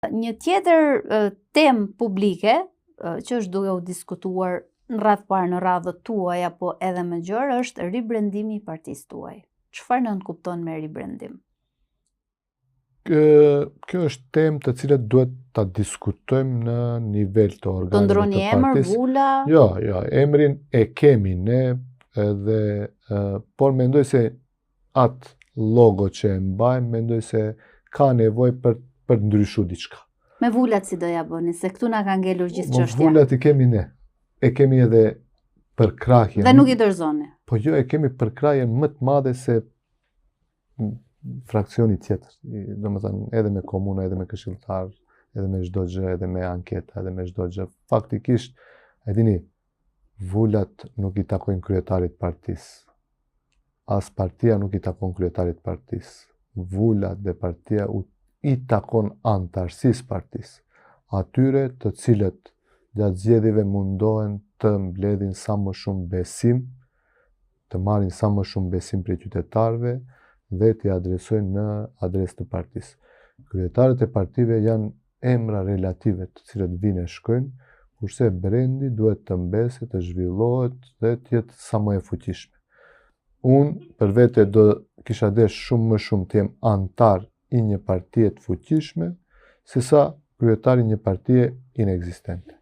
Një tjetër temë publike që është duke u diskutuar në radhë parë në radhët tuaja, po edhe më gjerë, është ribrandimi i partisë tuaj. Çfarë nënkupton me ribrandim? Kjo është temë të cilët duhet ta diskutojmë në nivel të organeve të ndroni emër, vula? Jo, jo, emrin e kemi ne edhe, por mendoj se atë logo që e mbajmë, mendoj se ka nevojë për për të ndryshu diçka. Me vulat si do ja bëni, se këtu na ka ngelur gjithë çështja. Vulat i kemi ne. E kemi edhe përkrahjen. Dhe nuk i dorëzoni. Po jo, e kemi përkrahjen më të madhe se fraksioni tjetër. Domethënë, edhe me komuna, edhe me këshilltar, edhe me çdo gjë, edhe me anketa, edhe me çdo gjë. Faktikisht, e dini, Vulat nuk i takojnë kryetarit partisë. As partia nuk i takon kryetarit partisë. Vulat dhe partia u, i takon anëtarësisë partisë. Atyre të cilët gjatë zgjedhjeve mundohen të mbledhin sa më shumë besim, të marrin sa më shumë besim prej qytetarëve dhe t'i adresojnë në adresë të partisë. Kryetarët e partive janë emra relative të cilët vijnë e shkojnë, kurse brendi duhet të mbese, të zhvillohet dhe të jetë sa më e fuqishme. Unë për vete do kisha desh shumë më shumë të jem anëtar i një partie të fuqishme, sesa kryetar i një partie inekzistente.